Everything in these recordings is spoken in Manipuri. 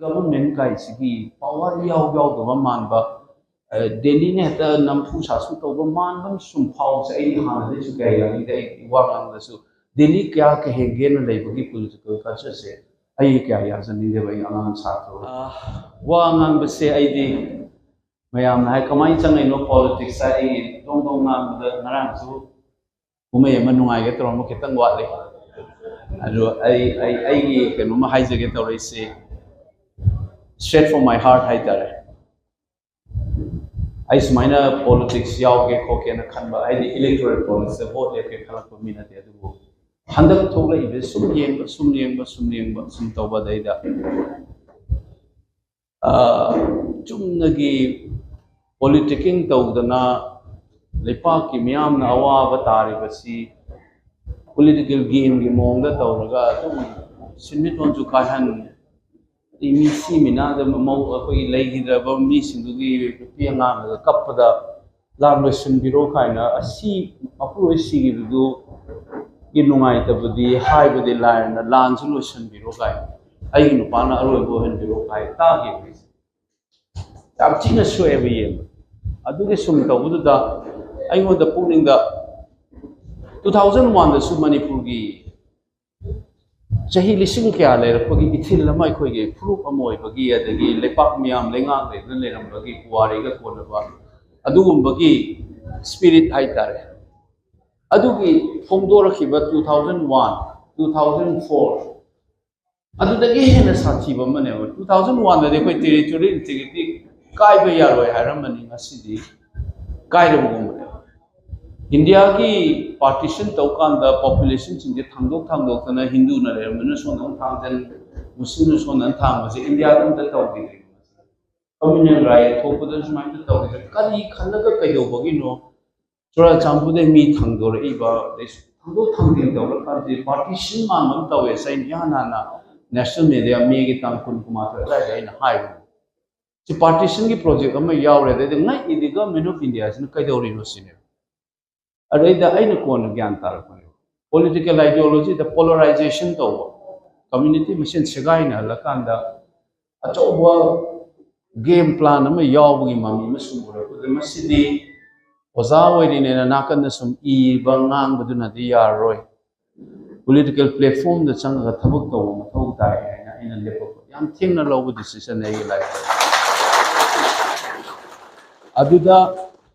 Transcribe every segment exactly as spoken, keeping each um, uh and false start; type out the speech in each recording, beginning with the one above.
ꯒꯚꯔꯟꯃꯦꯟ ꯀꯥꯏꯁꯤꯒꯤ ꯄꯋꯥꯔ ꯏꯌꯥꯎ ꯌꯥꯎꯗꯕ ꯃꯥꯟꯕ, ꯑ, ꯗꯦꯜꯂꯤꯅ ꯍꯦꯛꯇ ꯅꯝꯐꯨ ꯁꯥꯐꯨ ꯇꯧꯕ ꯃꯥꯟꯕ ꯑꯃ ꯁꯨꯝ ꯐꯥꯎꯕꯁꯦ ꯑꯩꯗꯤ ꯍꯥꯟꯅꯗꯩꯁꯨ ꯀꯌꯥ ꯌꯥꯅꯤꯡꯗꯦ꯫ ꯑꯩ ꯋꯥ ꯉꯥꯡꯕꯗꯁꯨ ꯗꯦꯜꯂꯤ ꯀꯌꯥ ꯀꯩ ꯍꯦꯟꯒꯦꯅ ꯂꯩꯕꯒꯤ ꯄꯣꯂꯤꯇꯤꯀꯦꯜ ꯀꯜꯆꯔꯁꯦ ꯑꯩ ꯀꯌꯥ ꯌꯥꯖꯅꯤꯡꯗꯦꯕ꯫ ꯑꯩ ꯑꯉꯥꯡ ꯁꯥꯇ꯭ꯔ ꯑꯣꯏ꯫ ꯑ, ꯋꯥ ꯉꯥꯡꯕꯁꯦ ꯑꯩꯗꯤ ꯃꯌꯥꯝꯅ ꯍꯥꯏ, "ꯀꯃꯥꯏꯅ ꯆꯪꯉꯛꯏꯅꯣ ꯄꯣꯂꯤꯇꯤꯛꯁꯇ?" ꯑꯩ ꯗꯣꯡ ꯗꯣꯡ ꯉꯥꯡꯕꯗ ꯉꯔꯥꯡꯁꯨ ꯀꯨꯝꯍꯩ ꯑꯃ ꯅꯨꯡꯉꯥꯏꯒꯦ ꯇꯧꯔꯝꯕ ꯈꯤꯇꯪ ꯋꯥꯠꯂꯤ꯫ ꯑꯗꯨ ꯑꯩ, ꯑꯩ, ꯑꯩꯒꯤ ꯀꯩꯅꯣꯝꯃ ꯍꯥꯏꯖꯒꯦ ꯇꯧꯔꯛꯏꯁꯤ, straight from my heart ꯍꯥꯏꯇꯥꯔꯦ꯫ ꯑꯩ ꯁꯨꯃꯥꯏꯅ ꯄꯣꯂꯤꯇꯤꯛꯁ ꯌꯥꯎꯒꯦ ꯈꯣꯠꯀꯦꯅ ꯈꯟꯕ, ꯍꯥꯏꯗꯤ ꯏꯂꯦꯛꯇꯣꯔꯦꯜ ꯄꯣꯂꯤꯇꯤꯛꯁꯇ ꯚꯣꯠ ꯂꯦꯞꯀꯦ ꯈꯜꯂꯛꯄ ꯃꯤ ꯅꯠꯇꯦ꯫ ꯑꯗꯨꯕꯨ ꯍꯟꯗꯛ ꯊꯣꯛꯂꯛꯏꯕ ꯁꯨꯝ ꯌꯦꯡꯕ, ꯁꯨꯝ ꯌꯦꯡꯕ, ꯁꯨꯝ ꯌꯦꯡꯕ, ꯁꯨꯝ ꯇꯧꯕꯗꯩꯗ, ꯑ, ꯆꯨꯝꯅꯒꯤ ꯄꯣꯂꯤꯇꯤꯀꯤꯡ ꯇꯧꯗꯅ ꯂꯩꯄꯥꯛꯀꯤ ꯃꯤꯌꯥꯝꯅ ꯑꯋꯥꯕ ꯇꯥꯔꯤꯕꯁꯤ ꯄꯣꯂꯤꯇꯤꯀꯦꯜ ꯒꯦꯝꯒꯤ ꯃꯑꯣꯡꯗ ꯇꯧꯔꯒ ꯑꯗꯨꯝ ꯁꯤꯟꯃꯤꯠꯂꯣꯟꯁꯨ ꯀꯥꯏꯍꯟ, ꯑꯗꯩ ꯃꯤ ꯁꯤ ꯃꯤꯅꯥꯗ ꯃꯃꯧ ꯑꯩꯈꯣꯏꯒꯤ ꯂꯩꯈꯤꯗ꯭ꯔꯕ ꯃꯤꯁꯤꯡꯗꯨꯒꯤ ꯅꯨꯄꯤ ꯑꯉꯥꯡꯗꯨꯒ ꯀꯞꯄꯗ ꯂꯥꯟ ꯂꯣꯏꯁꯤꯟꯕꯤꯔꯣ ꯀꯥꯏꯅ, ꯑꯁꯤ ꯃꯄꯨꯔꯣꯏ ꯁꯤꯈꯤꯕꯗꯨ ꯒꯤ ꯅꯨꯡꯉꯥꯏꯇꯕꯗꯤ ꯍꯥꯏꯕꯗꯤ ꯂꯥꯏꯔꯅ ꯂꯥꯟꯁꯨ ꯂꯣꯏꯁꯤꯟꯕꯤꯔꯣ ꯀꯥꯏꯅ, ꯑꯩꯒꯤ ꯅꯨꯄꯥꯅ ꯑꯔꯣꯏꯕ ꯑꯣꯏꯍꯟꯕꯤꯔꯣ ꯀꯥꯏ ꯇꯥꯈꯤꯕ꯫ ꯌꯥꯝ ꯊꯤꯅ ꯁꯣꯛꯑꯦꯕ ꯌꯦꯡꯕ꯫ ꯑꯗꯨꯒꯤ ꯁꯨꯝ ꯇꯧꯕꯗꯨꯗ ꯑꯩꯉꯣꯟꯗ ꯄꯨꯛꯅꯤꯡꯗ, ꯇꯨ ꯊꯥꯎꯖꯟ ꯋꯥꯟꯗꯁꯨ ꯃꯅꯤꯄꯨꯔꯒꯤ ꯆꯍꯤ ꯂꯤꯁꯤꯡ ꯀꯌꯥ ꯂꯩꯔꯛꯄꯒꯤ ꯏꯊꯤꯜ ꯑꯃ, ꯑꯩꯈꯣꯏꯒꯤ ꯐꯨꯔꯨꯞ ꯑꯃ ꯑꯣꯏꯕꯒꯤ, ꯑꯗꯒꯤ ꯂꯩꯄꯥꯛ ꯃꯤꯌꯥꯝ ꯂꯩꯉꯥꯛ ꯂꯩꯗꯨꯅ ꯂꯩꯔꯝꯕꯒꯤ ꯄꯨꯋꯥꯔꯤꯒ ꯀꯣꯟꯅꯕ ꯑꯗꯨꯒꯨꯝꯕꯒꯤ ꯁ꯭ꯄꯤꯔꯤꯠ ꯍꯥꯏꯇꯥꯔꯦ, ꯑꯗꯨꯒꯤ ꯐꯣꯡꯗꯣꯔꯛꯈꯤꯕ two thousand one, two thousand four, ꯑꯗꯨꯗꯒꯤ ꯍꯦꯟꯅ ꯁꯥꯊꯤꯕ ꯑꯃꯅꯦꯕ꯫ ꯇꯨ ꯊꯥꯎꯖꯟ ꯋꯥꯟꯗꯗꯤ ꯑꯩꯈꯣꯏ ꯇꯦꯔꯤꯇꯣꯔꯤꯌꯦꯜ ꯏꯟꯇꯤꯒ꯭ꯔꯤꯇꯤ ꯀꯥꯏꯕ ꯌꯥꯔꯣꯏ ꯍꯥꯏꯔꯝꯕꯅꯤ, ꯉꯁꯤꯗꯤ ꯀꯥꯏꯔꯕꯒꯨꯝꯕꯅꯦꯕ꯫ ꯏꯟꯗꯤꯌꯥꯒꯤ ꯄꯥꯔꯇꯤꯁꯟ ꯇꯧꯀꯥꯟꯗ ꯄꯣꯄꯨꯂꯦꯁꯟꯁꯤꯡꯁꯦ ꯊꯥꯡꯗꯣꯛ ꯊꯥꯡꯗꯣꯛꯇꯅ ꯍꯤꯟꯗꯨꯅ ꯂꯩꯔꯝꯕꯅ ꯁꯣꯝꯗ ꯑꯃꯨꯛ ꯊꯥꯡꯖꯟ, ꯃꯨꯁꯂꯤꯝꯅ ꯁꯣꯝꯗ ꯑꯃꯨꯛ ꯊꯥꯡꯕꯁꯦ ꯏꯟꯗꯤꯌꯥꯗ ꯑꯝꯇ ꯇꯧꯈꯤꯗ꯭ꯔꯤꯕ꯫ ꯀꯝꯃ꯭ꯌꯨꯅꯦꯜ ꯔꯥꯏꯠ ꯊꯣꯛꯄꯗ ꯁꯨꯃꯥꯏꯅ ꯇꯧꯈꯤꯗ꯭ꯔꯦ꯫ ꯀꯔꯤ ꯈꯜꯂꯒ ꯀꯩꯗꯧꯕꯒꯤꯅꯣ ꯆꯨꯔꯥꯆꯥꯟꯄꯨꯔꯗꯩ ꯃꯤ ꯊꯥꯡꯗꯣꯔꯛꯏꯕ, ꯑꯗꯩ ꯊꯥꯡꯗꯣꯛ ꯊꯥꯡꯖꯤꯟ ꯇꯧꯔꯀꯥꯟꯗ ꯄꯥꯔꯇꯤꯁꯟ ꯃꯥꯟꯕ ꯑꯃ ꯇꯧꯋꯦ꯫ ꯑꯩꯅ ꯏꯍꯥꯟ ꯍꯥꯟꯅ ꯅꯦꯁꯅꯦꯜ ꯃꯦꯗꯤꯌꯥ ꯃꯦꯒꯤ ꯇꯥꯡ ꯀꯨꯟ ꯀꯨꯟꯃꯥꯊꯣꯏ ꯑꯗꯨꯋꯥꯏꯗ ꯑꯩꯅ ꯍꯥꯏꯕꯅꯤ, ꯁꯤ ꯄꯥꯔꯇꯤꯁꯟꯒꯤ ꯄ꯭ꯔꯣꯖꯦꯛ ꯑꯃ ꯌꯥꯎꯔꯦ꯫ ꯑꯗꯩꯗꯤ ꯉꯛꯏꯗꯤ ꯒꯚꯔꯟꯃꯦꯟ ꯑꯣꯐ ꯏꯟꯗꯤꯌꯥꯁꯤꯅ ꯀꯩꯗꯧꯔꯤꯅꯣ ꯁꯤꯅꯦ꯫ ꯑꯗꯩꯗ ꯑꯩꯅ ꯀꯣꯟꯅ ꯒ꯭ꯌꯥꯟ ꯇꯥꯔꯛꯄꯅꯦ, ꯄꯣꯂꯤꯇꯤꯀꯦꯜ ꯑꯥꯏꯗꯤꯌꯣꯂꯣꯖꯤꯗ ꯄꯣꯂꯔꯥꯏꯖꯦꯁꯟ ꯇꯧꯕ, ꯀꯝꯃ꯭ꯌꯨꯅꯤꯇꯤ ꯃꯁꯦꯟ ꯁꯦꯒꯥꯏꯅꯍꯜꯂꯀꯥꯟꯗ ꯑꯆꯧꯕ ꯒꯦꯝ ꯄ꯭ꯂꯥꯟ ꯑꯃ ꯌꯥꯎꯕꯒꯤ ꯃꯃꯤ ꯑꯃ ꯁꯨꯝ ꯎꯔꯛꯄꯗ, ꯃꯁꯤꯗꯤ ꯑꯣꯖꯥ ꯑꯣꯏꯔꯤꯅꯦꯅ ꯅꯥꯀꯟꯗ ꯁꯨꯝ ꯏꯕ ꯉꯥꯡꯕꯗꯨꯅꯗꯤ ꯌꯥꯔꯔꯣꯏ꯫ ꯄꯣꯂꯤꯇꯤꯀꯦꯜ ꯄ꯭ꯂꯦꯠꯐꯣꯝꯗ ꯆꯪꯉꯒ ꯊꯕꯛ ꯇꯧꯕ ꯃꯊꯧ ꯇꯥꯏ ꯍꯥꯏꯅ ꯑꯩꯅ ꯂꯦꯞꯄꯛꯄ ꯌꯥꯝ ꯊꯦꯡꯅ ꯂꯧꯕ ꯗꯤꯁꯤꯖꯟꯅꯦ ꯑꯩꯒꯤ ꯂꯥꯏꯐꯇ꯫ ꯑꯗꯨꯗ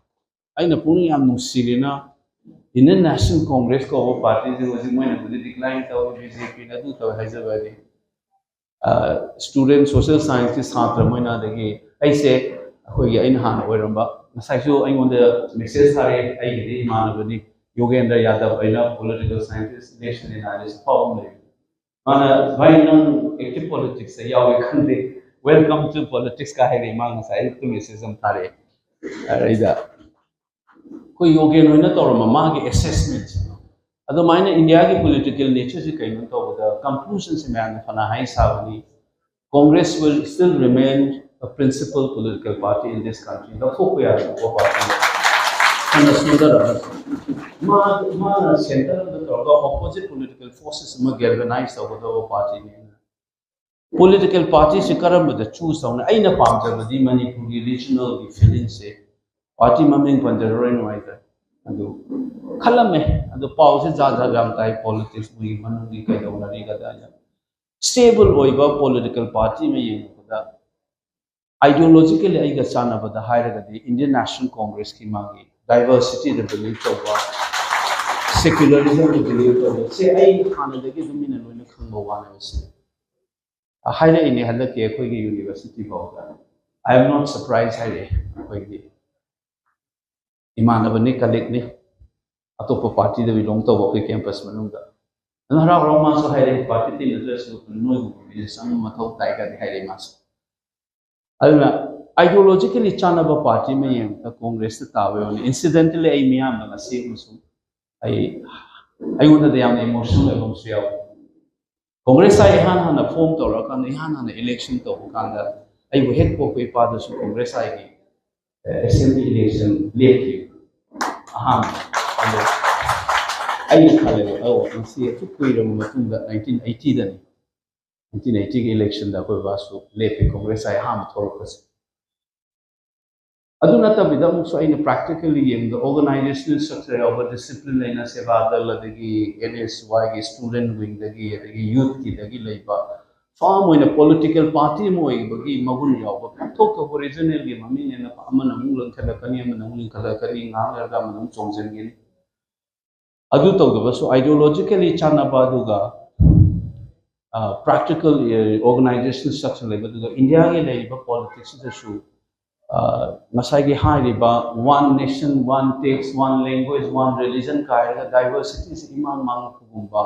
ꯑꯩꯅ ꯄꯨꯛꯅꯤꯡ ꯌꯥꯝ ꯅꯨꯡꯁꯤꯔꯤꯅ, ꯏꯟꯗꯤꯌꯟ ꯅꯦꯁꯅꯦꯜ ꯀꯣꯡꯒ꯭ꯔꯦꯁ ꯀꯧꯕ ꯄꯥꯔꯇꯤꯁꯦ ꯍꯧꯖꯤꯛ ꯃꯣꯏꯅꯕꯨꯗꯤ ꯗꯤꯀ꯭ꯂꯥꯏꯟ ꯇꯧꯏ, ꯕꯤ ꯖꯦ ꯄꯤꯅ ꯑꯗꯨ ꯇꯧꯏ ꯍꯥꯏꯖꯕ ꯍꯥꯏꯗꯤ, ꯁ꯭ꯇꯨꯗꯦꯟ ꯁꯣꯁꯤꯌꯦꯜ ꯁꯥꯏꯟꯁꯀꯤ ꯁꯥꯇ꯭ꯔ ꯃꯣꯏꯅ, ꯑꯗꯒꯤ ꯑꯩꯁꯦ, ꯑꯩꯈꯣꯏꯒꯤ ꯑꯩꯅ ꯍꯥꯟꯅ ꯑꯣꯏꯔꯝꯕ, ꯉꯁꯥꯏꯁꯨ ꯑꯩꯉꯣꯟꯗ ꯃꯦꯁꯦꯖ ꯊꯥꯔꯛꯑꯦ ꯑꯩꯒꯤꯗꯤ ꯏꯃꯥꯟꯅꯕꯅꯤ ꯌꯣꯒꯦꯟꯗ꯭ꯔ ꯌꯥꯗꯕ, ꯑꯩꯅ ꯄꯣꯂꯤꯇꯤꯀꯦꯜ ꯁꯥꯏꯟꯇꯤꯁ, ꯏꯂꯦꯛꯁꯟ ꯑꯦꯅꯥꯂꯤꯁ ꯑꯐꯥꯎꯕ ꯑꯃ ꯂꯩ꯫ ꯃꯥꯅ, "ꯚꯥꯏ, ꯅꯪ ꯑꯦꯛꯇꯤꯚ ꯄꯣꯂꯤꯇꯤꯛꯁꯇ ꯌꯥꯎꯋꯦ ꯈꯪꯗꯦ, ꯋꯦꯜꯀꯝ ꯇꯨ ꯄꯣꯂꯤꯇꯤꯛꯁ" ꯀ ꯍꯥꯏꯔꯛꯑꯦ꯫ ꯃꯥ ꯉꯁꯥꯏ ꯑꯌꯨꯛꯇ ꯃꯦꯁꯦꯖ ꯑꯃ ꯊꯥꯔꯛꯑꯦ꯫ ꯑꯗꯩꯗ ꯑꯩꯈꯣꯏ ꯌꯣꯒꯦꯟ ꯍꯣꯏꯅ ꯇꯧꯔꯝꯕ ꯃꯥꯒꯤ ꯑꯦꯁꯦꯁꯃꯦꯟꯠꯁꯦ, ꯑꯗꯨꯃꯥꯏꯅ ꯏꯟꯗꯤꯌꯥꯒꯤ ꯄꯣꯂꯤꯇꯤꯀꯦꯜ ꯅꯦꯆꯔꯁꯤ ꯀꯩꯅꯣ ꯇꯧꯕꯗ, ꯀꯟꯀ꯭ꯂꯨꯖꯟꯁꯦ ꯃꯌꯥꯝꯅ ꯐꯅ ꯍꯥꯏ ꯁꯥꯕꯅꯤ, "Congress will still remain a principal political party in this country." ꯂꯧꯊꯣꯛꯄ ꯌꯥꯗꯕ ꯄꯥꯔꯇꯤ ꯐꯅ ꯁꯣꯟꯊꯔꯛꯑꯁꯨ, ꯃꯥ, ꯃꯥꯅ ꯁꯦꯟꯇꯔꯗ ꯇꯧꯔꯒ ꯑꯣꯄꯣꯖꯤꯠ ꯄꯣꯂꯤꯇꯤꯀꯦꯜ ꯐꯣꯔꯁꯦꯁ ꯑꯃ ꯒꯦꯜꯚꯅꯥꯏꯖ ꯇꯧꯒꯗꯕ ꯄꯥꯔꯇꯤꯅꯤ꯫ ꯄꯣꯂꯤꯇꯤꯀꯦꯜ ꯄꯥꯔꯇꯤꯁꯤ ꯀꯔꯝꯕꯗ ꯆꯨꯁ ꯇꯧꯅꯤ? ꯑꯩꯅ ꯄꯥꯝꯖꯕꯗꯤ ꯃꯅꯤꯄꯨꯔꯒꯤ ꯔꯤꯖꯅꯦꯜꯒꯤ ꯐꯤꯂꯤꯡꯁꯦ ꯄꯥꯔꯇꯤ ꯃꯃꯤꯡ ꯄꯟꯖꯔꯔꯣꯏ, ꯅꯨꯡꯉꯥꯏꯇ꯭ꯔꯦ꯫ ꯑꯗꯨ ꯈꯜꯂꯝꯃꯦ꯫ ꯑꯗꯨ ꯄꯥꯎꯁꯦ ꯖꯥꯠ ꯖꯥꯠ ꯌꯥꯝ ꯇꯥꯏ, ꯄꯣꯂꯤꯇꯤꯛꯁ ꯃꯣꯏꯒꯤ ꯃꯅꯨꯡꯒꯤ ꯀꯩꯗꯧꯅꯔꯤꯒꯗ ꯍꯥꯏꯅ꯫ ꯁ꯭ꯇꯦꯕꯜ ꯑꯣꯏꯕ ꯄꯣꯂꯤꯇꯤꯀꯦꯜ ꯄꯥꯔꯇꯤ ꯑꯃ ꯌꯦꯡꯉꯛꯄꯗ, ꯑꯥꯏꯗꯤꯌꯣꯂꯣꯖꯤꯀꯦꯜꯂꯤ ꯑꯩꯒ ꯆꯥꯟꯅꯕꯗ ꯍꯥꯏꯔꯒꯗꯤ, ꯏꯟꯗꯤꯌꯟ ꯅꯦꯁꯅꯦꯜ ꯀꯣꯡꯒ꯭ꯔꯦꯁꯀꯤ ꯃꯥꯒꯤ ꯗꯥꯏꯚꯔꯁꯤꯇꯤꯗ ꯕꯤꯂꯤꯚ ꯇꯧꯕ, ꯁꯦꯀ꯭ꯌꯨꯂꯔꯤꯖꯝꯗ ꯕꯤꯂꯤꯚ ꯇꯧꯕ, ꯁꯦ ꯑꯩ ꯍꯥꯟꯅꯗꯒꯤ ꯑꯗꯨꯝ ꯃꯤꯅ ꯂꯣꯏꯅ ꯈꯪꯕ ꯋꯥꯅꯦꯕ ꯁꯤ꯫ ꯍꯥꯏꯔꯛꯏꯅꯦ ꯍꯟꯗꯛꯀꯤ ꯑꯩꯈꯣꯏꯒꯤ ꯌꯨꯅꯤꯚꯔꯁꯤꯇꯤ ꯐꯥꯎꯗ꯫ "I am not surprised" ꯍꯥꯏꯔꯛꯑꯦ꯫ ꯑꯩꯈꯣꯏꯒꯤ ꯏꯃꯥꯟꯅꯕꯅꯤ, ꯀꯂꯤꯛꯅꯤ, ꯑꯇꯣꯞꯄ ꯄꯥꯔꯇꯤꯗ ꯕꯤꯂꯣꯡ ꯇꯧꯕ ꯑꯩꯈꯣꯏ ꯀꯦꯝꯄꯁ ꯃꯅꯨꯡꯗ꯫ ꯑꯗꯨꯅ ꯍꯔꯥꯎ ꯍꯔꯥꯎ ꯃꯥꯁꯨ ꯍꯥꯏꯔꯛꯑꯦ, "ꯄꯥꯔꯇꯤ ꯇꯤꯟꯅꯗ꯭ꯔꯁꯨ ꯅꯣꯏꯒꯨꯝꯕ ꯃꯤꯅ ꯆꯪꯕ ꯃꯊꯧ ꯇꯥꯏ" ꯀꯥꯏꯗꯤ ꯍꯥꯏꯔꯛꯑꯦ ꯃꯥꯁꯨ꯫ ꯑꯗꯨꯅ ꯑꯥꯏꯗꯤꯌꯣꯂꯣꯖꯤꯀꯦꯜꯂꯤ ꯆꯥꯟꯅꯕ ꯄꯥꯔꯇꯤ ꯑꯃ ꯌꯦꯡꯕꯗ ꯀꯣꯡꯒ꯭ꯔꯦꯁꯇ ꯇꯥꯕ ꯌꯥꯎꯅꯤ꯫ ꯏꯟꯁꯤꯗꯦꯟꯇꯦꯜꯂꯤ ꯑꯩ ꯃꯤꯌꯥꯝꯗ ꯉꯁꯤ ꯑꯃꯁꯨꯡ ꯑꯩ, ꯑꯩꯉꯣꯟꯗꯗꯤ ꯌꯥꯝꯅ ꯏꯃꯣꯁꯅꯦꯜ ꯑꯣꯏꯕ ꯑꯃꯁꯨ ꯌꯥꯎꯏ꯫ ꯀꯣꯡꯒ꯭ꯔꯦꯁ ꯑꯥꯏ ꯏꯍꯥꯟ ꯍꯥꯟꯅ ꯐꯣꯔꯝ ꯇꯧꯔꯀꯥꯟꯗ, ꯏꯍꯥꯟ ꯍꯥꯟꯅ ꯏꯂꯦꯛꯁꯟ ꯇꯧꯕ ꯀꯥꯟꯗ, ꯑꯩꯕꯨ ꯍꯦꯛ ꯄꯣꯛꯄ ꯏꯄꯥꯗꯁꯨ ꯀꯣꯡꯒ꯭ꯔꯦꯁ ꯑꯥꯏꯒꯤ, ꯑꯦ, ꯑꯦꯁꯦꯝꯕ꯭ꯂꯤ ꯏꯂꯦꯛꯁꯟ ꯂꯦꯞꯈꯤ ꯑꯍꯥꯟꯕ꯫ ꯑꯗꯣ ꯑꯩꯅ ꯈꯜꯂꯦꯕ, "ꯑꯧ, ꯉꯁꯤ ꯑꯁꯨꯛ ꯀꯨꯏꯔꯕ ꯃꯇꯨꯡꯗ, ꯅꯥꯏꯟꯇꯤꯟ ꯑꯩꯠꯇꯤꯗꯅꯤ, ꯅꯥꯏꯟꯇꯤꯟ ꯑꯩꯠꯇꯤꯒꯤ ꯏꯂꯦꯛꯁꯟꯗ ꯑꯩꯈꯣꯏ ꯕꯕꯥꯁꯨ ꯂꯦꯞꯄꯤ, ꯀꯣꯡꯒ꯭ꯔꯦꯁ ꯑꯩ ꯑꯍꯥꯟꯕ ꯊꯣꯛꯂꯛꯄꯁꯦ꯫ ꯑꯗꯨ ꯅꯠꯇꯕꯤꯗ ꯑꯃꯨꯛꯁꯨ ꯑꯩꯅ practically ꯌꯦꯡꯕꯗ organizational structure ꯌꯥꯎꯕ, discipline ꯂꯩꯅ ꯁꯦꯕꯥ ꯗꯜ, ꯑꯗꯒꯤ ꯑꯦꯟ ꯑꯦꯁ ꯋꯥꯏꯒꯤ student wingꯗꯒꯤ, ꯑꯗꯒꯤ youthꯀꯤꯗꯒꯤ ꯂꯩꯕ firm ꯑꯣꯏꯅ political party ꯑꯃ ꯑꯣꯏꯕꯒꯤ ꯃꯒꯨꯟ ꯌꯥꯎꯕ, ꯄꯥꯡꯊꯣꯛ ꯊꯣꯛꯄ regionalꯒꯤ ꯃꯃꯤꯡꯅꯦꯅ ꯑꯃꯅ ꯑꯃꯨꯛ ꯂꯤꯡꯈꯠꯂꯛꯀꯅꯤ, ꯑꯃꯅ ꯑꯃꯨꯛ ꯂꯤꯡꯈꯠꯂꯛꯀꯅꯤ, ꯉꯥꯏꯍꯥꯛ ꯂꯩꯔꯒ ꯑꯃꯅ ꯑꯃꯨꯛ ꯆꯣꯡꯁꯤꯟꯒꯅꯤ꯫ ꯑꯗꯨ ꯇꯧꯗꯕꯁꯨ ideologically ꯆꯥꯟꯅꯕ, ꯑꯗꯨꯒ practical organization structure ꯂꯩꯕ, ꯑꯗꯨꯒ ꯏꯟꯗꯤꯌꯥꯒꯤ ꯂꯩꯔꯤꯕ politicsꯁꯤꯗꯁꯨ ꯉꯁꯥꯏꯒꯤ ꯍꯥꯏꯔꯤꯕ one nation, one tax, one language, one religion ꯀꯥꯏꯔꯒ diversityꯁꯤ ꯏꯃꯥꯡ ꯃꯥꯡꯂꯛꯄꯒꯨꯝꯕ,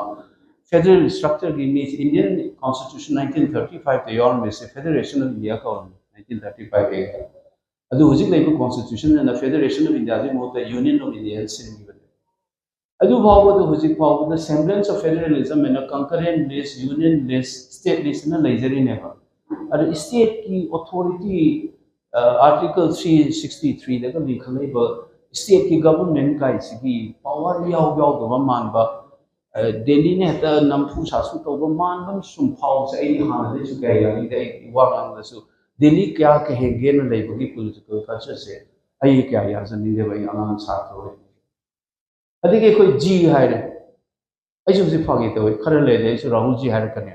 federal structureꯒꯤ me Indian constitution nineteen thirty fiveꯇ ꯌꯥꯎꯔꯝꯃꯤꯁꯦ Federation of India ꯀꯧꯔꯝꯃꯤ, nineteen thirty five Act꯫ ꯑꯗꯨ ꯍꯧꯖꯤꯛ ꯂꯩꯕ constitutionꯅ Federation of Indiaꯒꯤ ꯃꯍꯨꯠꯇ Union of India ꯁꯤꯟꯈꯤꯕꯅꯦ꯫ ꯑꯗꯨ ꯐꯥꯎꯕꯗ, ꯍꯧꯖꯤꯛ ꯐꯥꯎꯕꯗ semblance of federalism ꯍꯥꯏꯅ concurrent list, union list, state listꯅ ꯂꯩꯖꯔꯤꯅꯦꯕ꯫ ꯑꯗ stateꯀꯤ authority, article three sixty threeꯗꯒ ꯂꯤꯡꯈꯠꯂꯛꯏꯕ stateꯀꯤ government ꯀꯥꯏꯁꯤꯒꯤ power ꯌꯥꯎ ꯌꯥꯎꯗꯕ ꯃꯥꯟꯕ, ꯗꯦꯜꯂꯤꯅ ꯍꯦꯛꯇ ꯅꯝꯐꯨ ꯁꯥꯐꯨ ꯇꯧꯕ ꯃꯥꯟꯕ ꯑꯃ ꯁꯨꯝ ꯐꯥꯎꯕꯁꯦ ꯑꯩꯗꯤ ꯍꯥꯟꯅꯗꯩꯁꯨ ꯀꯌꯥ ꯌꯥꯅꯤꯡꯗꯦ꯫ ꯑꯩ ꯋꯥ ꯉꯥꯡꯕꯗꯁꯨ ꯗꯦꯜꯂꯤ ꯀꯌꯥ ꯀꯩ ꯍꯦꯟꯒꯦꯅ ꯂꯩꯕꯒꯤ political cultureꯁꯦ ꯑꯩ ꯀꯌꯥ ꯌꯥꯖꯅꯤꯡꯗꯦꯕ, ꯑꯩ ꯑꯉꯥꯡ ꯁꯥꯇ꯭ꯔ ꯑꯣꯏꯔꯤꯉꯩ꯫ ꯑꯗꯒꯤ ꯑꯩꯈꯣꯏ ꯖꯤ ꯍꯥꯏꯔꯦ, ꯑꯩꯁꯨ ꯍꯧꯖꯤꯛ ꯐꯥꯒꯤ ꯇꯧꯋꯦ, ꯈꯔ ꯂꯩꯔꯗꯤ ꯑꯩꯁꯨ ꯔꯥꯍꯨꯜ ꯖꯤ ꯍꯥꯏꯔꯛꯀꯅꯤ꯫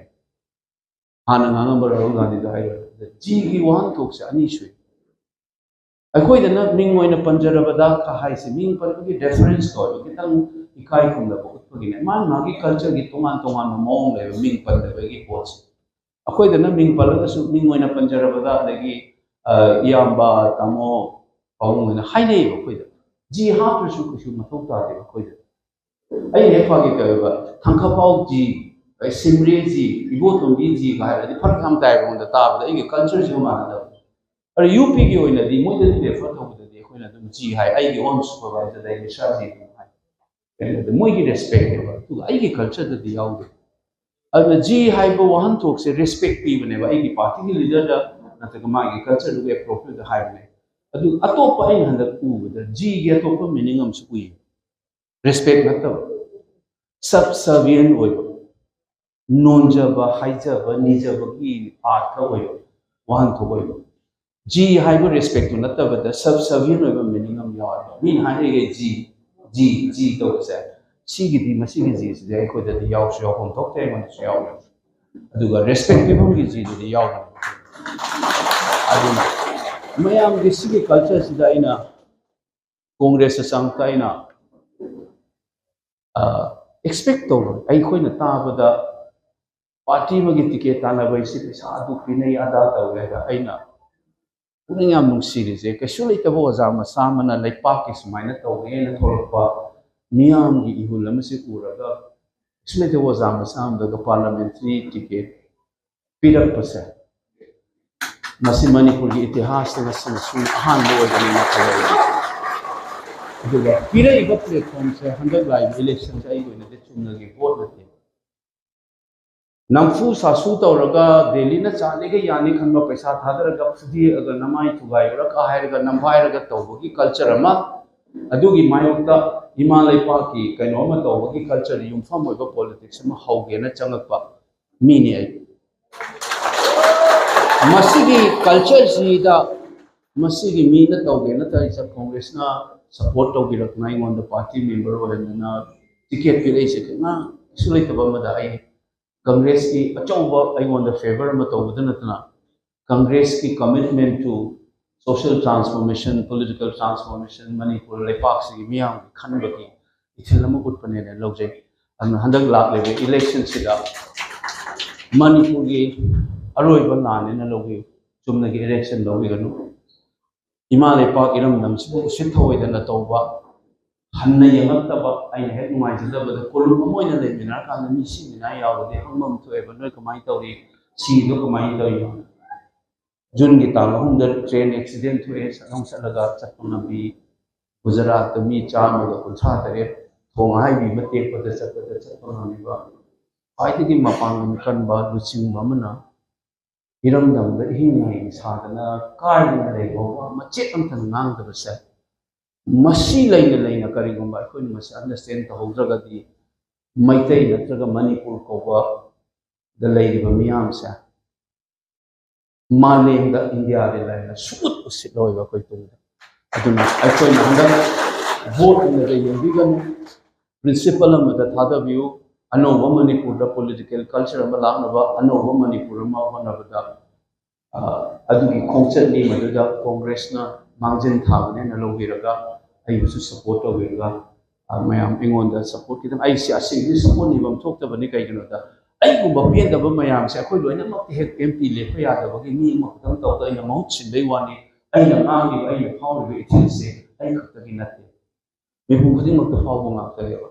ꯍꯥꯟꯅ ꯉꯥꯡꯉꯝꯕ ꯔꯥꯍꯨꯜ ꯒꯥꯟꯙꯤꯗꯣ ꯍꯥꯏꯔꯣ꯫ ꯖꯤꯒꯤ ꯋꯥꯍꯟꯊꯣꯛꯁꯦ ꯑꯅꯤ ꯁꯨꯏ꯫ ꯑꯩꯈꯣꯏꯗꯅ ꯃꯤꯡ ꯑꯣꯏꯅ ꯄꯟꯖꯔꯕꯗ ꯀ ꯍꯥꯏꯁꯦ, ꯃꯤꯡ ꯄꯟꯕꯒꯤ deference ꯇꯧꯋꯦꯕ, ꯈꯤꯇꯪ ꯏꯀꯥꯏ ꯈꯨꯝꯅꯕ ꯎꯠꯄꯒꯤꯅꯦ꯫ ꯃꯥꯒꯤ ꯃꯥꯒꯤ cultureꯒꯤ ꯇꯣꯉꯥꯟ ꯇꯣꯉꯥꯟꯕ ꯃꯑꯣꯡ ꯂꯩꯕ ꯃꯤꯡ ꯄꯟꯗꯕꯒꯤ ꯄꯣꯠꯁꯦ꯫ ꯑꯩꯈꯣꯏꯗꯅ ꯃꯤꯡ ꯄꯜꯂꯒꯁꯨ ꯃꯤꯡ ꯑꯣꯏꯅ ꯄꯟꯖꯔꯕꯗ, ꯑꯗꯒꯤ ꯏꯌꯥꯝꯕ, ꯇꯥꯃꯣ, ꯄꯥꯕꯨꯡ ꯑꯣꯏꯅ ꯍꯥꯏꯅꯩꯌꯦꯕ ꯑꯩꯈꯣꯏꯗ꯫ ꯖꯤ ꯍꯥꯞꯇ꯭ꯔꯁꯨ ꯀꯩꯁꯨ ꯃꯊꯧ ꯇꯥꯗꯦꯕ ꯑꯩꯈꯣꯏꯗ꯫ ꯑꯩꯅ ꯍꯦꯛ ꯐꯥꯒꯤ ꯇꯧꯋꯦꯕ, ꯊꯪꯈꯄꯥꯎ ꯖꯤ, ꯁꯤꯝꯔꯦ ꯖꯤ, ꯏꯕꯣꯇꯣꯝꯕꯤ ꯖꯤꯒ ꯍꯥꯏꯔꯗꯤ ꯐꯔꯛ ꯌꯥꯝ ꯇꯥꯏꯕ ꯑꯩꯉꯣꯟꯗ ꯇꯥꯕꯗ, ꯑꯩꯒꯤ cultureꯁꯤꯒ ꯃꯥꯟꯅꯗꯕ꯫ ꯑꯗ ꯌꯨ ꯄꯤꯒꯤ ꯑꯣꯏꯅꯗꯤ ꯃꯣꯏꯗꯗꯤ refer ꯇꯧꯕꯗꯗꯤ ꯑꯩꯈꯣꯏꯅ ꯑꯗꯨꯝ ꯖꯤ ꯍꯥꯏ, ꯑꯩꯒꯤ own supervisorꯗ ꯑꯩ ꯃꯤꯁ꯭ꯔꯥ ꯖꯤ ꯑꯗꯨꯝ ꯍꯥꯏ꯫ ꯀꯩꯅꯣꯗ ꯃꯣꯏꯒꯤ respectꯅꯦꯕ, ꯑꯗꯨꯒ ꯑꯩꯒꯤ cultureꯗꯗꯤ ꯌꯥꯎꯗꯦ꯫ ꯑꯗꯨꯅ ꯖꯤ ꯍꯥꯏꯕ ꯋꯥꯍꯟꯊꯣꯛꯁꯦ respect ꯄꯤꯕꯅꯦꯕ, ꯑꯩꯒꯤ partyꯒꯤ leaderꯗ ꯅꯠꯇ꯭ꯔꯒ ꯃꯥꯒꯤ cultureꯗꯨꯒꯤ appropriateꯇ ꯍꯥꯏꯕꯅꯦ꯫ ꯑꯗꯨ ꯑꯇꯣꯞꯄ ꯑꯩꯅ ꯍꯟꯗꯛ ꯎꯕꯗ ꯖꯤꯒꯤ ꯑꯇꯣꯞꯄ meaning ꯑꯃꯁꯨ ꯎꯏ, respect ꯅꯠꯇꯕ, subservient ꯑꯣꯏꯕ꯫ ꯅꯣꯟꯖꯕ, ꯍꯥꯏꯖꯕ, ꯅꯤꯖꯕꯒꯤ ꯑꯥꯔꯊ ꯑꯣꯏꯕ ꯋꯥꯍꯟꯊꯣꯛ ꯑꯣꯏꯕ꯫ ꯖꯤ ꯍꯥꯏꯕ ꯔꯦꯁꯄꯦꯛꯇꯨ ꯅꯠꯇꯕꯗ ꯁꯕ ꯁꯕꯤꯌꯟ ꯑꯣꯏꯕ ꯃꯤꯅꯤꯡ ꯑꯃ ꯌꯥꯎꯋꯦꯕ꯫ ꯃꯤꯅ ꯍꯥꯏꯔꯤꯒꯦ ꯖꯤ, ꯖꯤ, ꯖꯤ ꯇꯧꯕꯁꯦ, ꯁꯤꯒꯤꯗꯤ, ꯃꯁꯤꯒꯤ ꯖꯤꯁꯤꯗꯤ ꯑꯩꯈꯣꯏꯗꯗꯤ ꯌꯥꯎꯁꯨ ꯌꯥꯎꯐꯝ ꯊꯣꯛꯇꯦ, ꯑꯩꯉꯣꯟꯗꯁꯨ ꯌꯥꯎꯔꯦ꯫ ꯑꯗꯨꯒ ꯔꯦꯁꯄꯦꯛ ꯄꯤꯐꯝꯒꯤ ꯖꯤꯗꯨꯗꯤ ꯌꯥꯎꯕꯅꯦ꯫ ꯑꯗꯨꯅ ꯃꯌꯥꯝꯒꯤ ꯁꯤꯒꯤ ꯀꯜꯆꯔꯁꯤꯗ ꯑꯩꯅ ꯀꯣꯡꯒ꯭ꯔꯦꯁꯇ ꯆꯪꯉꯛꯇ ꯑꯩꯅ ꯑꯦꯛꯁꯄꯦꯛ ꯇꯧꯔꯣꯏ꯫ ꯑꯩꯈꯣꯏꯅ ꯇꯥꯕꯗ ꯄꯥꯔꯇꯤ ꯑꯃꯒꯤ ꯇꯤꯀꯦꯠ ꯇꯥꯟꯅꯕ ꯍꯥꯏꯁꯤ ꯄꯩꯁꯥ ꯑꯗꯨ ꯄꯤꯅꯩ, ꯑꯗꯥ ꯇꯧꯋꯦ ꯍꯥꯏꯗ ꯑꯩꯅ ꯄꯨꯛꯅꯤꯡ ꯌꯥꯝ ꯅꯨꯡꯁꯤꯔꯤꯁꯦ, ꯀꯩꯁꯨ ꯂꯩꯇꯕ ꯑꯣꯖꯥ ꯃꯆꯥ ꯑꯃꯅ ꯂꯩꯄꯥꯛꯀꯤ ꯁꯨꯃꯥꯏꯅ ꯇꯧꯒꯦꯅ ꯊꯣꯛꯂꯛꯄ ꯃꯤꯌꯥꯝꯒꯤ ꯏꯍꯨꯜ ꯑꯃꯁꯤ ꯎꯔꯒ, ꯀꯩꯁꯨ ꯂꯩꯇꯕ ꯑꯣꯖꯥ ꯃꯆꯥ ꯑꯃꯗꯒ ꯄꯥꯔꯂꯥꯃꯦꯟꯇꯔꯤ ꯇꯤꯀꯦꯠ ꯄꯤꯔꯛꯄꯁꯦ, ꯃꯁꯤ ꯃꯅꯤꯄꯨꯔꯒꯤ ꯏꯇꯤꯍꯥꯁꯇ ꯉꯁꯤꯅ ꯁꯨꯝ ꯑꯍꯥꯟꯕ ꯑꯣꯏꯒꯅꯤꯅ ꯈꯜꯂꯦ꯫ ꯑꯗꯨꯒ ꯄꯤꯔꯛꯏꯕ ꯄ꯭ꯂꯦꯠꯐꯣꯝꯁꯦ ꯍꯟꯗꯛ ꯂꯥꯛꯏꯕ ꯏꯂꯦꯛꯁꯟꯁꯦ ꯑꯩꯒꯤ ꯑꯣꯏꯅꯗꯤ ꯆꯨꯝꯅꯒꯤ ꯚꯣꯠ ꯅꯠꯇꯦ꯫ ꯅꯝꯐꯨ ꯁꯥꯁꯨ ꯇꯧꯔꯒ ꯗꯦꯜꯂꯤꯅ ꯆꯥꯅꯤꯒ ꯌꯥꯅꯤ ꯈꯟꯕ ꯄꯩꯁꯥ ꯊꯥꯗꯔꯒ ꯐꯨꯗꯦꯛꯑꯒ ꯅꯃꯥꯏ ꯊꯨꯒꯥꯏꯔꯨꯔꯒ ꯍꯥꯏꯔꯒ ꯅꯝꯈꯥꯏꯔꯒ ꯇꯧꯕꯒꯤ ꯀꯜꯆꯔ ꯑꯃ, ꯑꯗꯨꯒꯤ ꯃꯥꯌꯣꯛꯇ ꯏꯃꯥ ꯂꯩꯄꯥꯛꯀꯤ ꯀꯩꯅꯣ ꯑꯃ ꯇꯧꯕꯒꯤ ꯀꯜꯆꯔꯗ ꯌꯨꯝꯐꯝ ꯑꯣꯏꯕ ꯄꯣꯂꯤꯇꯤꯛꯁ ꯑꯃ ꯍꯧꯒꯦꯅ ꯆꯪꯉꯛꯄ ꯃꯤꯅꯤ ꯑꯩ꯫ ꯃꯁꯤꯒꯤ ꯀꯜꯆꯔꯁꯤꯗ ꯃꯁꯤꯒꯤ ꯃꯤꯅ ꯇꯧꯒꯦꯅ ꯇꯧꯔꯤꯁꯦ, ꯀꯣꯡꯒ꯭ꯔꯦꯁꯅ ꯁꯄꯣꯔꯠ ꯇꯧꯕꯤꯔꯛꯇꯅ ꯑꯩꯉꯣꯟꯗ ꯄꯥꯔꯇꯤ ꯃꯦꯝꯕꯔ ꯑꯣꯏꯍꯟꯗꯅ ꯇꯤꯀꯦꯠ ꯄꯤꯔꯛꯏꯁꯦ ꯀꯩꯅ ꯀꯩꯁꯨ ꯂꯩꯇꯕ ꯑꯃꯗ ꯑꯩ ꯀꯪꯒ꯭ꯔꯦꯁꯀꯤ ꯑꯆꯧꯕ ꯑꯩꯉꯣꯟꯗ ꯐꯦꯚꯔ ꯑꯃ ꯇꯧꯕꯗ ꯅꯠꯇꯅ ꯀꯪꯒ꯭ꯔꯦꯁꯀꯤ commitment to social transformation, political transformation, Manipur ꯂꯩꯄꯥꯛꯁꯤꯒꯤ ꯃꯤꯌꯥꯝꯒꯤ ꯈꯟꯕꯒꯤ ꯏꯊꯤꯜ ꯑꯃ ꯎꯠꯄꯅꯦꯅ ꯂꯧꯖꯩ꯫ ꯑꯗꯨꯅ ꯍꯟꯗꯛ ꯂꯥꯛꯂꯤꯕ ꯏꯂꯦꯛꯁꯟꯁꯤꯗ ꯃꯅꯤꯄꯨꯔꯒꯤ ꯑꯔꯣꯏꯕ ꯂꯥꯟꯅꯦꯅ ꯂꯧꯕꯤꯌꯨ꯫ ꯆꯨꯝꯅꯒꯤ ꯏꯂꯦꯛꯁꯟ ꯂꯧꯕꯤꯒꯅꯨ꯫ ꯏꯃꯥ ꯂꯩꯄꯥꯛ ꯏꯔꯝꯗꯝꯁꯤꯕꯨ ꯎꯁꯤꯠ ꯊꯑꯣꯏꯗꯅ ꯇꯧꯕ, ꯍꯟꯅ ꯌꯦꯡꯉꯛꯇꯕ, ꯑꯩꯅ ꯍꯦꯛ ꯅꯨꯡꯉꯥꯏꯖꯗꯕꯗ ꯀꯣꯂꯨꯞ ꯑꯃ ꯑꯣꯏꯅ ꯂꯩꯃꯤꯟꯅꯔꯀꯥꯟꯗ ꯃꯤ ꯁꯤꯃꯤꯅꯥ ꯌꯥꯎꯔꯗꯤ ꯍꯪꯐꯝ ꯊꯣꯛꯑꯦꯕ, "ꯅꯣꯏ ꯀꯃꯥꯏꯅ ꯇꯧꯔꯤ? ꯁꯤꯗꯣ ꯀꯃꯥꯏꯅ ꯇꯧꯔꯤꯅꯣ?" ꯖꯨꯟꯒꯤ ꯇꯥꯡ ꯑꯍꯨꯝꯗ ꯇ꯭ꯔꯦꯟ ꯑꯦꯛꯁꯤꯗꯦꯟ ꯊꯣꯛꯑꯦ, ꯁꯠꯂꯥꯎ ꯆꯠꯂꯒ ꯆꯠꯄ ꯉꯝꯃꯤ꯫ ꯒꯨꯖꯔꯥꯠꯇ ꯃꯤ ꯆꯥꯝꯃꯒ ꯀꯨꯟꯊ꯭ꯔꯥ ꯇꯔꯦꯠ ꯊꯣꯡ ꯑꯍꯥꯏꯕꯤ ꯑꯃ ꯇꯦꯛꯄꯗ ꯆꯠꯄꯗ ꯆꯠꯄ ꯉꯝꯃꯤꯕ ꯈ꯭ꯋꯥꯏꯗꯒꯤ ꯃꯄꯥꯡꯒꯜ ꯀꯟꯕ ꯂꯨꯆꯤꯡꯕ ꯑꯃꯅ ꯏꯔꯝꯗꯝꯗ ꯏꯍꯤꯡ ꯅꯥꯏꯒꯤ ꯁꯥꯗꯅ ꯀꯥꯏꯗꯅ ꯂꯩꯕ ꯋꯥ ꯃꯆꯦꯠ ꯑꯃꯇ ꯉꯥꯡꯗꯕꯁꯦ, ꯃꯁꯤ ꯂꯩꯅ ꯂꯩꯅ ꯀꯔꯤꯒꯨꯝꯕ ꯑꯩꯈꯣꯏꯅ ꯃꯁꯤ ꯑꯟꯗꯔꯁꯇꯦꯟ ꯇꯧꯍꯧꯗ꯭ꯔꯒꯗꯤ ꯃꯩꯇꯩ ꯅꯠꯇ꯭ꯔꯒ ꯃꯅꯤꯄꯨꯔ ꯀꯧꯕ ꯂꯩꯔꯤꯕ ꯃꯤꯌꯥꯝꯁꯦ ꯃꯥꯂꯦꯝꯗ ꯏꯟꯗꯤꯌꯥꯗꯤ ꯂꯩꯔꯦ ꯁꯨꯠ ꯎꯁꯤꯠꯂꯣꯏꯕ ꯑꯩꯈꯣꯏ ꯇꯨꯡꯗ꯫ ꯑꯗꯨꯅ ꯑꯩꯈꯣꯏꯅ ꯍꯟꯗꯛ ꯚꯣꯠ ꯑꯣꯏꯅ ꯌꯦꯡꯕꯤꯒꯅꯨ, ꯄ꯭ꯔꯤꯟꯁꯤꯄꯜ ꯑꯃꯗ ꯊꯥꯗꯕꯤꯌꯨ꯫ ꯑꯅꯧꯕ ꯃꯅꯤꯄꯨꯔꯗ ꯄꯣꯂꯤꯇꯤꯀꯦꯜ ꯀꯜꯆꯔ ꯑꯃ ꯂꯥꯛꯅꯕ, ꯑꯅꯧꯕ ꯃꯅꯤꯄꯨꯔ ꯑꯃ ꯍꯣꯠꯅꯕꯗ ꯑꯗꯨꯒꯤ ꯈꯣꯡꯆꯠꯅꯤ ꯃꯗꯨꯗ ꯀꯣꯡꯒ꯭ꯔꯦꯁꯅ ꯃꯥꯡꯖꯤꯟ ꯊꯥꯕꯅꯦꯅ ꯂꯧꯕꯤꯔꯒ ꯑꯩꯕꯨꯁꯨ ꯁꯄꯣꯔꯠ ꯇꯧꯕꯤꯔꯒ ꯃꯌꯥꯝ ꯑꯩꯉꯣꯟꯗ ꯁꯄꯣꯔꯠ ꯈꯤꯇꯪ, ꯑꯩꯁꯦ ꯑꯁꯦꯡꯕꯗꯤ ꯁꯄꯣꯔꯠ ꯅꯤꯕ ꯑꯃ ꯊꯣꯛꯇꯕꯅꯤ꯫ ꯀꯩꯒꯤꯅꯣꯗ ꯑꯩꯒꯨꯝꯕ ꯄꯦꯟꯗꯕ ꯃꯌꯥꯝꯁꯦ ꯑꯩꯈꯣꯏ ꯂꯣꯏꯅꯃꯛꯇꯤ ꯍꯦꯛ ꯑꯦꯝ ꯄꯤ ꯂꯦꯞꯄ ꯌꯥꯗꯕꯒꯤ ꯃꯤ ꯑꯃꯈꯛꯇꯪ ꯇꯧꯗ ꯑꯩꯅ ꯃꯍꯨꯠ ꯁꯤꯟꯕꯩ ꯋꯥꯅꯤ꯫ ꯑꯩꯅ ꯉꯥꯡꯂꯤꯕ, ꯑꯩꯅ ꯐꯥꯎꯔꯤꯕ ꯏꯊꯤꯜꯁꯦ ꯑꯩ ꯈꯛꯇꯒꯤ ꯅꯠꯇꯦ, ꯃꯤꯄꯨꯝ ꯈꯨꯗꯤꯡꯃꯛꯇ ꯐꯥꯎꯕ ꯉꯥꯛꯇꯅꯦꯕ꯫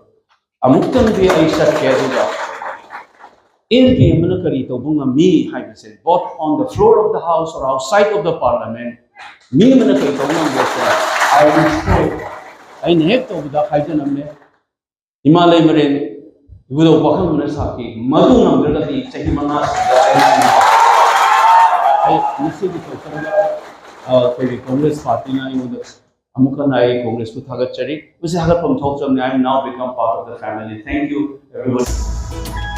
ꯑꯃꯨꯛꯇꯪꯗꯤ ꯑꯩ ꯆꯠꯀꯦ, ꯑꯗꯨꯒ ꯑꯦꯝ ꯄꯤ ꯑꯃꯅ ꯀꯔꯤ ꯇꯧꯕ ꯉꯝꯃꯤ ꯍꯥꯏꯕꯁꯦ, both on the floor of the house or outside of the parliament, ꯃꯤ ꯑꯃꯅ ꯀꯔꯤ ꯇꯧꯕ ꯉꯝꯒꯦꯁꯦ꯫ ꯑꯩꯅ ꯍꯦꯛ ꯇꯧꯕꯗ ꯍꯥꯏꯖꯅꯝꯃꯦ, ꯏꯃꯥ ꯂꯩꯃꯔꯦꯟ ꯏꯕꯨꯙꯧ ꯄꯥꯈꯪꯕꯅ ꯁꯥꯈꯤ, ꯃꯗꯨ ꯉꯝꯗ꯭ꯔꯒꯗꯤ ꯆꯍꯤ ꯃꯉꯥꯁꯤꯗ ꯑꯩ ꯉꯁꯤꯒꯤ ꯊꯣꯛꯆꯔꯒ ꯑꯩꯈꯣꯏꯒꯤ ꯀꯣꯡꯒ꯭ꯔꯦꯁ ꯄꯥꯔꯇꯤꯅ ꯑꯩꯉꯣꯟꯗ ꯑꯃꯨꯛ ꯍꯟꯅ ꯑꯩ ꯀꯣꯡꯒ꯭ꯔꯦꯁꯄꯨ ꯊꯥꯒꯠꯆꯔꯤ꯫ ꯃꯁꯤ ꯊꯥꯒꯠꯐꯝ ꯊꯣꯛꯆꯕꯅꯤ꯫ I am now become part of the family. Thank you, everyone.